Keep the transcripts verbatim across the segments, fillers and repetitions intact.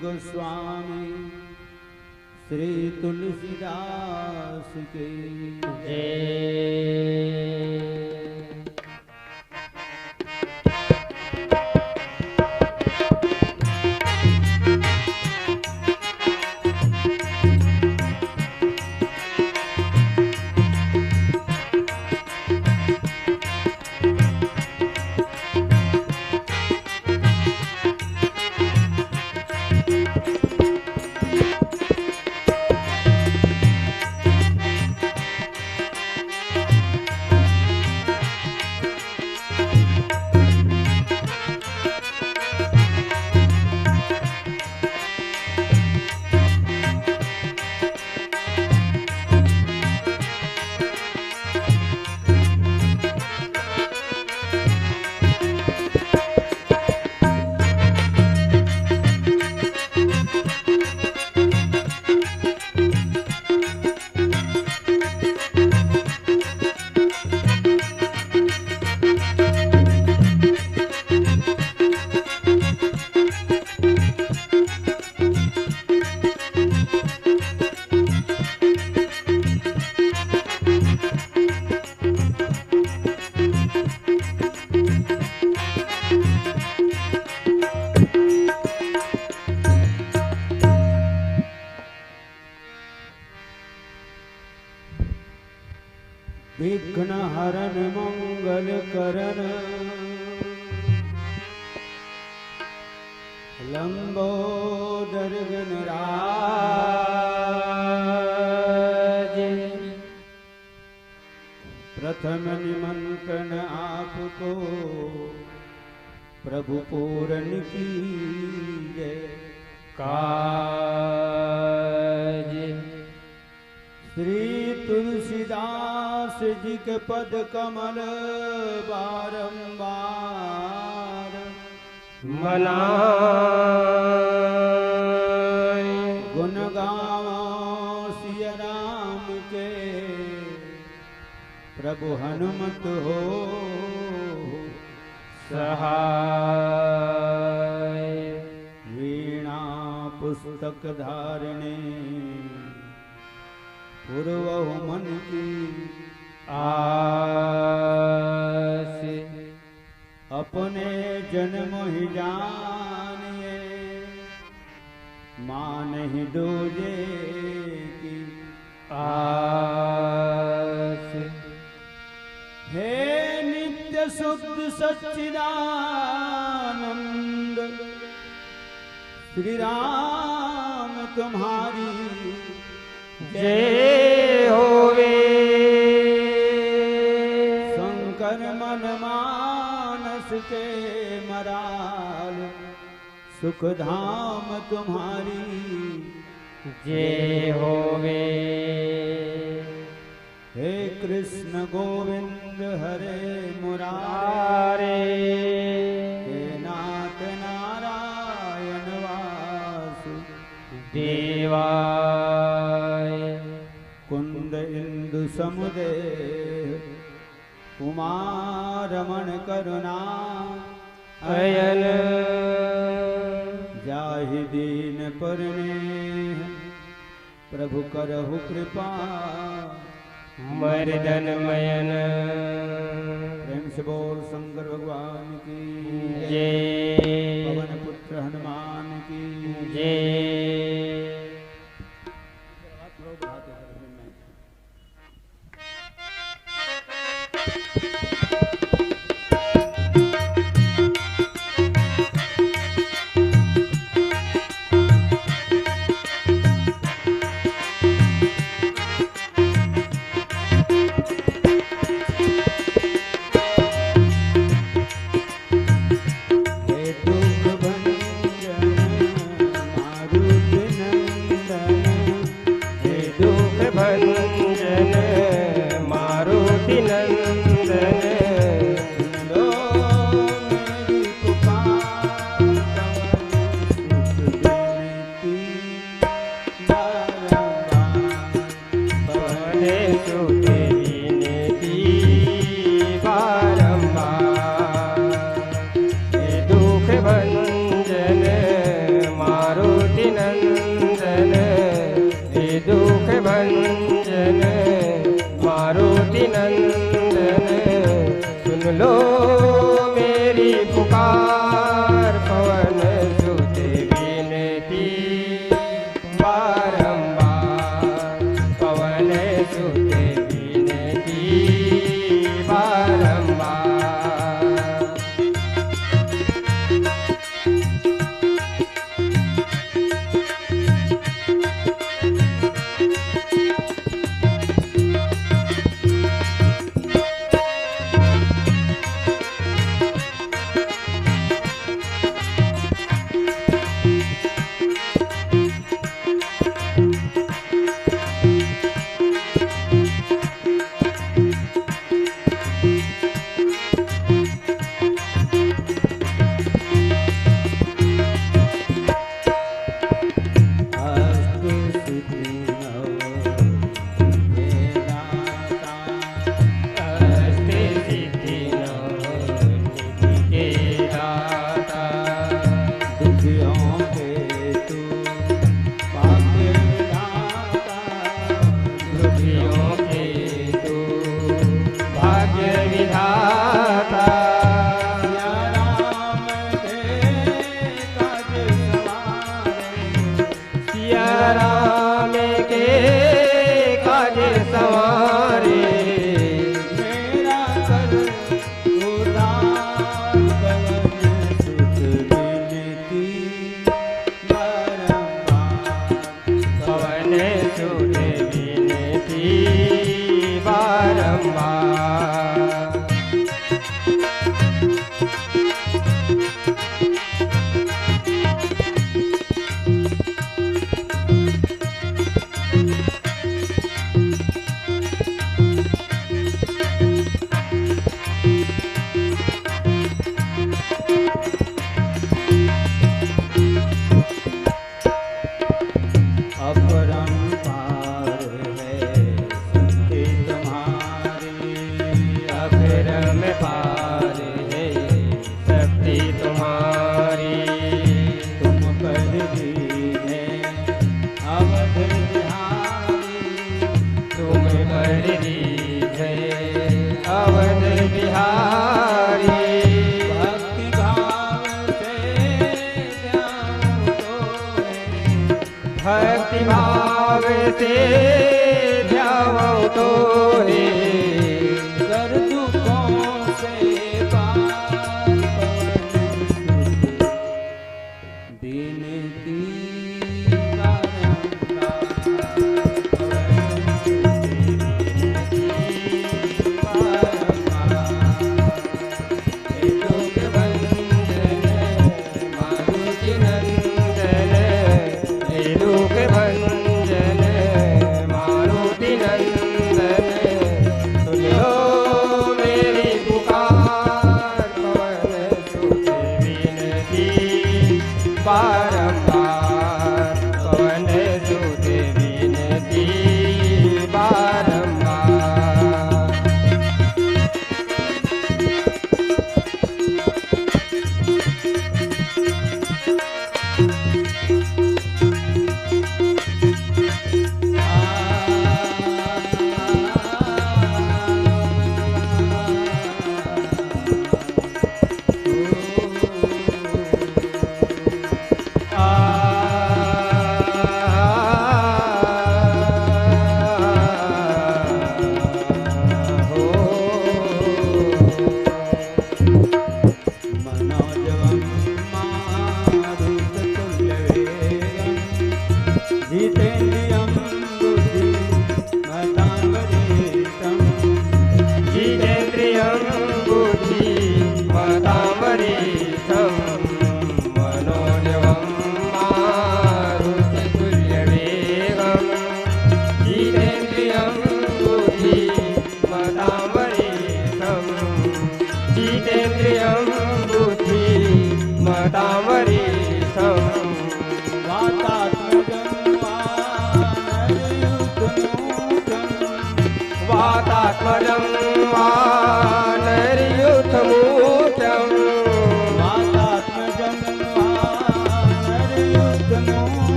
गोस्वामी श्री तुलसीदास की जय। विघ्न हरन मंगल करन, लंबोदर गणराज। प्रथम निमंत्रण आपको प्रभु पूरन कीजे काज। श्री तुलसीदास जी के पद कमल बारंबार मनाए। गुण गावा सिया राम के, प्रभु हनुमत हो सहाय। वीणा पुस्तक धारिणी, पुरवहु मन की आस। अपने जन मोहि जानिए, मानहि दूजे की आस। हे नित्य शुद्ध सच्चिदानंद, श्री राम तुम्हारी जय होवे। शंकर मन मानस के मराल, सुख धाम तुम्हारी जय होवे। हे कृष्ण गोविंद हरे मुरारे, हे नाथ नारायण वासुदेवाय। कुंद इंदु समुदेह उमा रमण करुणा अयन। जाहि दीन पर नेह प्रभु करहु कृपा मर्दन मयन। प्रेम से बोल शंकर भगवान की जय। पवन पुत्र हनुमान की जय। अंजन मारुति नंदन, सुन लो मेरी पुकार। पवन सुत विनती बारंबार, पवन सुत विनती बारंबार।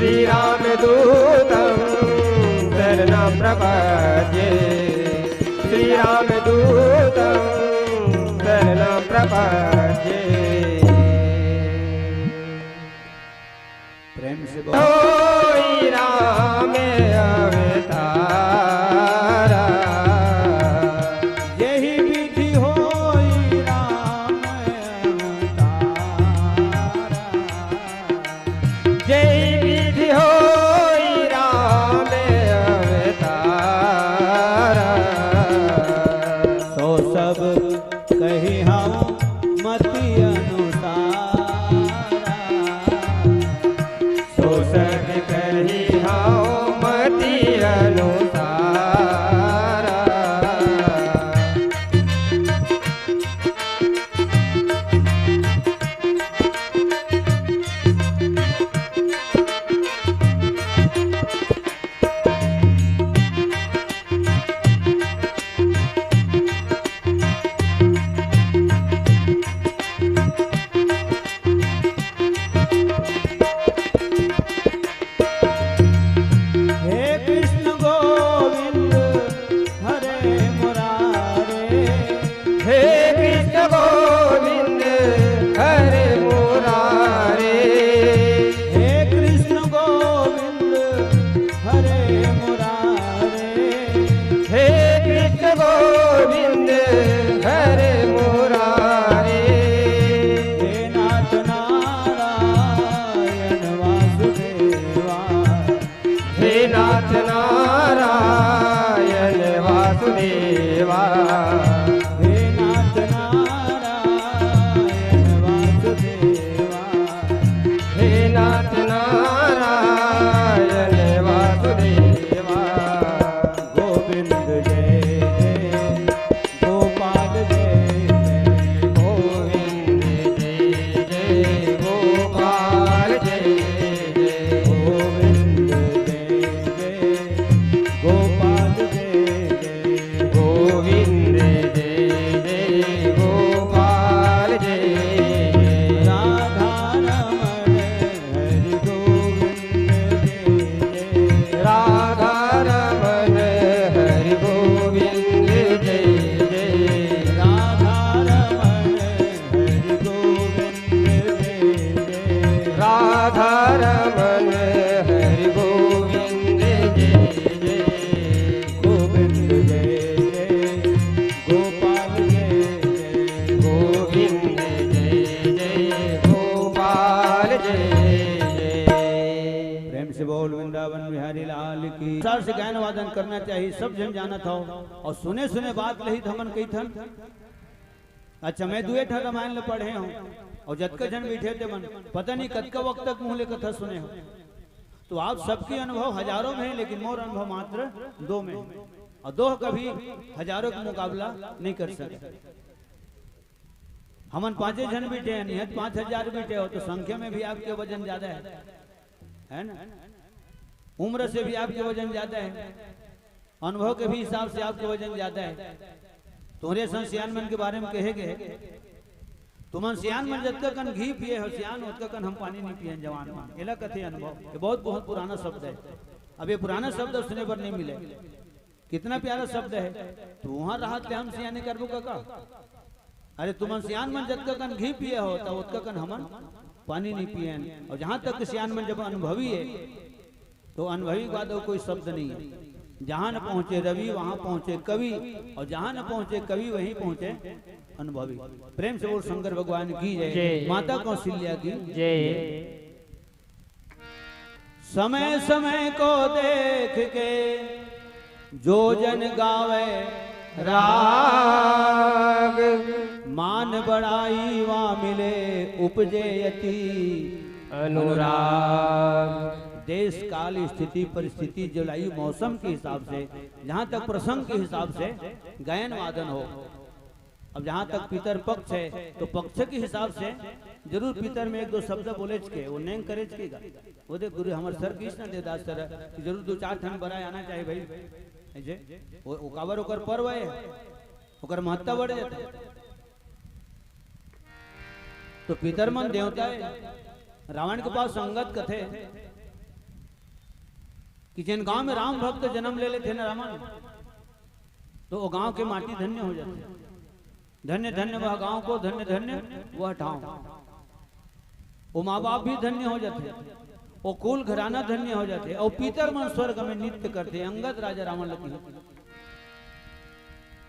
श्रीरामदूतं शरणं प्रपद्ये। श्रीरामदूतं शरणं प्रपद्ये। प्रेम से बोल। होई राम अवतारा, यही विधि होई राम अवतारा। जय विधि होई राम अवतारा। सो सब कही हूँ मति अनुसारा। सो सब कही हूँ मति अनुसारा। हे कृष्ण गोविंद हरे मुरारे। हे कृष्ण गोविंद हरे मुरारे। हे कृष्ण गोविंद हरे मुरारे। हे कृष्ण गोविंद हरे मुरारे। हे नाथ नारायण वासुदेवा। हे नाथ नारायण वासुदेवा। हे नाथ नारायण वासुदेवा। हे नाथ नारायण वासुदेवा। गोविंद जय जय गोपाल जय जय। गोविंद जय जय गोपाल जय जय। गोविंद जय जय गोपाल जय जय। गोविंद जय जय गोपाल जय जय। राधा रमण हरि गोविंद जय जय। राधा रमण हरि गोविंद जय जय। राधा रमण हरि गोविंद जय जय। राधा रमण हरि गोविंद जय जय। गोविंद जय जय गोपाल जय जय। गोविंद जय जय गोपाल जय जय। प्रेम से बोल वृंदावन बिहारी लाल की। विचार से गायन वादन करना चाहिए, सब जन जानत हो। और सुने सुने बात लही तो हमन कही थन। अच्छा, मैं दुए ठन रामायण ल पढ़े हूँ और जतका जन बैठे ते मन पता नहीं कतका वक्त तक मुँह ले कथा सुने हो। तो आप सबके अनुभव हजारों में है, लेकिन मोर अनुभव मात्र दो में है। और दो कभी हजारों का मुकाबला नहीं कर सकते। हमन पांचे झन बैठे हैं, निहत पांच हजार बैठे हो, तो संख्या में भी आपके वजन ज्यादा है, है ना? उम्र से भी आपके वजन ज्यादा है, अनुभव के भी हिसाब से आपके वजन ज्यादा है। तोरे सन सियान मन के बारे में कहे गए, तुमन सियान मन जतका कन घी पिए हो सियान, ओतका कन हम पानी नहीं पिए जवान मन। एला कथे अनुभव। ये बहुत, बहुत पुराना शब्द है। अब ये पुराना शब्द सुने बर नहीं मिले। कितना प्यारा शब्द है। तू वहां रहत ले हम सियाने करबो का, का? अरे तुमन सियान मन जतका कन घी पिए हो, त ओतका कन हमन पानी नहीं पियन। और जहां तक कि सियान मन जब अनुभवी है, तो अनुभवी के बाद और कोई शब्द नहीं है। जहां न पहुंचे रवि, वहां पहुंचे कवि, और जहां न पहुंचे कवि, वहीं पहुंचे अनुभवी। प्रेम से बोल शंकर भगवान की जय, जय। माता कौशल्या की जय। समय समय को देख के जो जन गावे राग, मान बड़ाई वा मिले उपजे अति अनुराग। देश काल स्थिति परिस्थिति जलवायु मौसम के हिसाब से, जहाँ तक प्रसंग के हिसाब से गायन वादन हो। अब जहाँ तक पितर पक्ष है, तो पक्ष के हिसाब से जरूर पितर में एक दो शब्द बोले चके, वो नेंग करे चकेगा। वो देख गुरु हमारे सर कृष्ण देवदास सर कि जरूर दो चार ठन बराए आना चाहिए भाई। ऐसे वो, वो काबर ओकर पर्व है, ओकर महत्ता बढ़ जाता है। तो पितर मन देवता है। रावण के पास संगत कथे, कि जेन गांव में राम भक्त जन्म ले लेथे ना रामन, तो वो गांव के माटी धन्य हो जाथे। धन्य धन्य वह गांव को, धन्य धन्य वह ठांव। वो माँ बाप भी धन्य हो जाथे, वो कुल घराना धन्य हो जाथे, और पितर मन स्वर्ग में नित्य करथे। अंगद राजा रावण लगी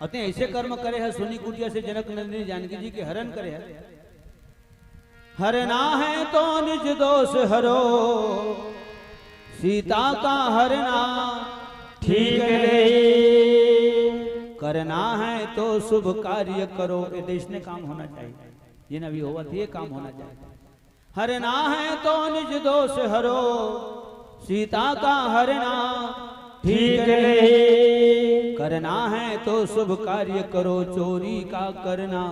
अते ऐसे कर्म करे है, सुनी कुटिया से जनक नंदिनी जानकी जी के हरण करे है। हरना है तो निज दोष हरो, सीता का हरना ठीक नहीं। करना है तो शुभ कार्य करो, ये देश में काम होना चाहिए, ये नवी होवत, ये काम होना चाहिए। हरना है तो निज दोष हरो, सीता का हरना ठीक नहीं। करना है तो शुभ कार्य करो, चोरी का करना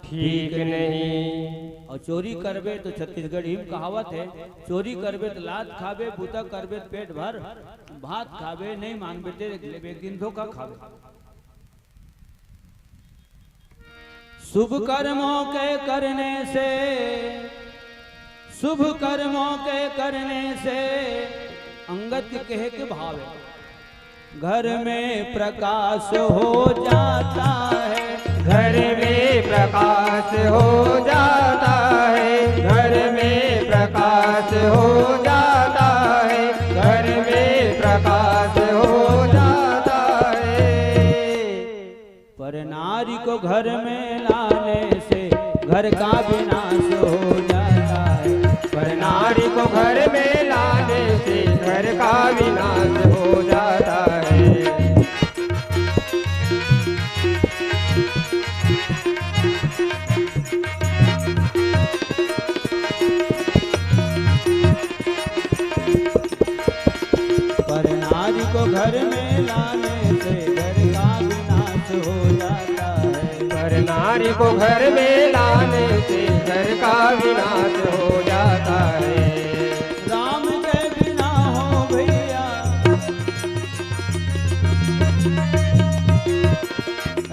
ठीक नहीं। और चोरी करबे तो छत्तीसगढ़ी में कहावत है, चोरी करबे तो लात खाबे, बूता करबे तो पेट भर भात खाबे, नहीं मानबे ते एक दिन धोखा खाबे। शुभ कर्मों के करने से, शुभ कर्मों के करने से अंगद के कहे के भाव है, घर में प्रकाश हो जाता है। घर में प्रकाश हो जाता है, घर में प्रकाश हो जाता है, घर में प्रकाश हो जाता है। पर नारी को घर में लाने से घर का विनाश हो जाता है। पर नारी को घर में लाने से घर का विनाश हो जाता है। पर नारी को घर में लाने से घर का विनाश हो जाता है। पर नारी को घर में लाने से घर का विनाश हो जाता है। राम के बिना हो भैया,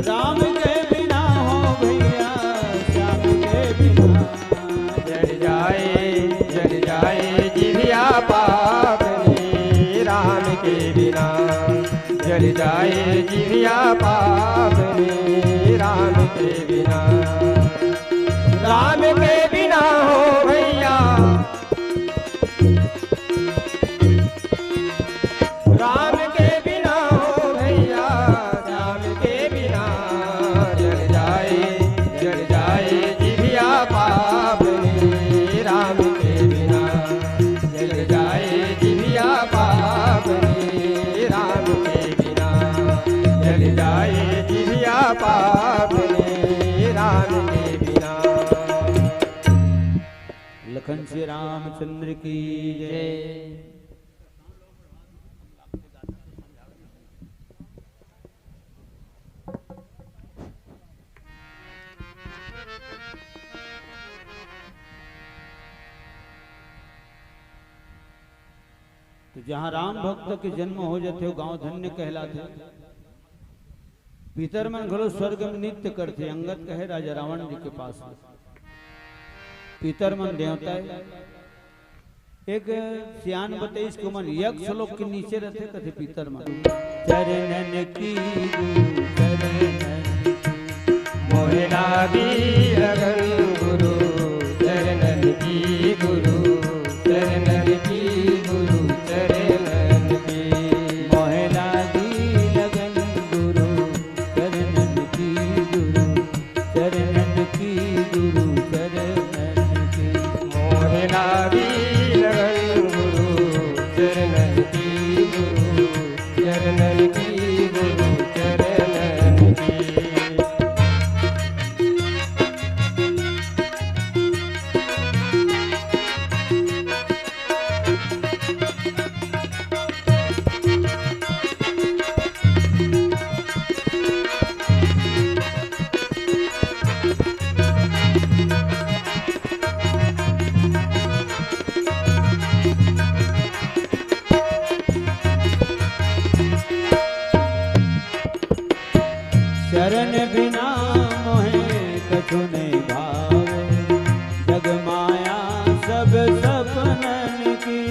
राम के बिना हो भैया, श्याम के बिना जल जाए, जल जाए जिभिया पापनी, राम के बिना जल जाए जिभिया पापनी, राम के बिना। राम के बिना हो भैया, राम के बिना हो भैया, राम के बिना जल जाए, जल जाए जिभिया पापनी, राम के बिना जल जाए जिभिया पापनी, राम के बिना जल जाए जिभिया पापनी, राम के बिना। लखन श्री रामचंद्र की जय। तो जहाँ राम भक्त के जन्म हो जाथे, वो गांव धन्य कहलाथे। पितर मन घलो स्वर्ग में नित्य करथे। अंगद कहे राजा रावण जी के पास, पितर मन देवता है। एक सियान बतइस के मन यक्ष लोग के नीचे रथे, कथे पितर मन। चरणन की धूल, चरणन की मोहे लागी लगन गुरु, चरणन की गुरु, चरणन की गुरु, चरणन की। मोहे लागी लगन गुरु, चरणन की गुरु, चरणन की गुरु, चरणन की। मोहे लागी लगन गुरु, चरणन की गुरु, चरणन की गुरु, चरणन की। शरण बिना मोहे कछु नहीं भावे, जग माया सब सपनन की।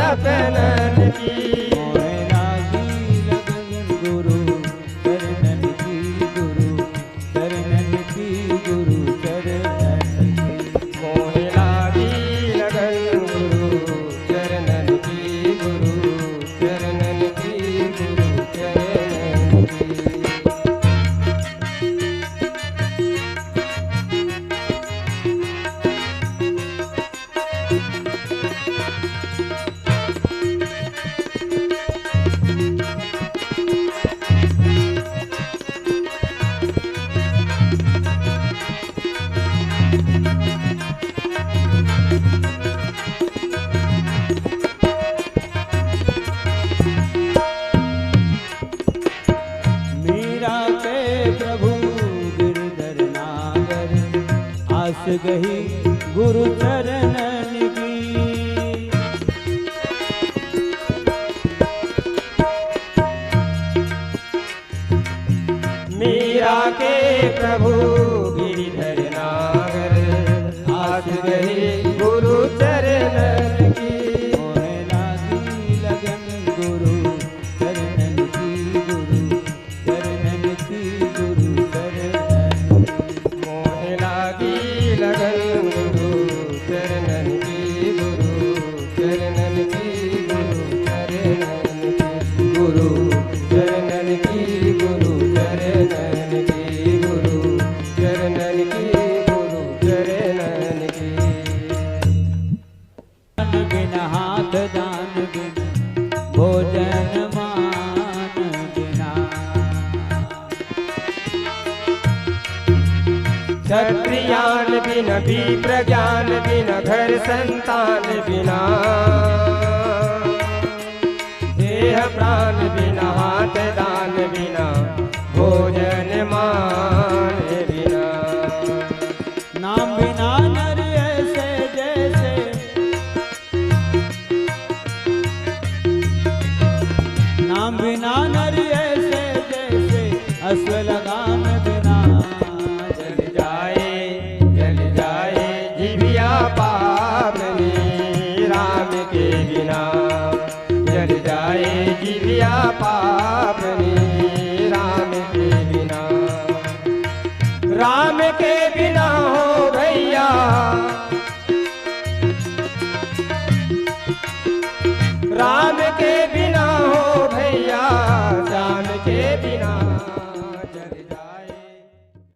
चरणन की। मोहे लागी लगन गुरु चरणन की, गुरु चरणन की, गुरु चरणन की। मोहे लागी लगन गुरु चरणन की, गुरु चरणन की, गुरु चरणन की। मीरा के प्रभु गिरधर नागर, आस गही गुरु चरणन की। मीरा के प्रभु गिरधर नागर, आस गही गुरु चरणन की। मोहे लागी लगन गुरु चरणन की, गुरु चरणन की, गुरु चरणन की। मोहे लागी लगन गुरु चरणन की, गुरु चरणन की, गुरु चरणन की, गुरु चरणन की, गुरु चरणन की, गुरु चरणन की, गुरु चरणन की। दान बिन हाथ दान बिन भोजन मान बिना। क्षत्रियान बिन विप्र ज्ञान बिन घर संतान बिना। देह प्राण बिन हाथ दान बिना भोजन मान बिना। नाम बिना नर ऐसे जैसे, नाम बिना नर ऐसे जैसे अश्व लगाम बिना। जल जाए, जल जाए जीविया पावनी राम के बिना। जल जाए जीविया पावनी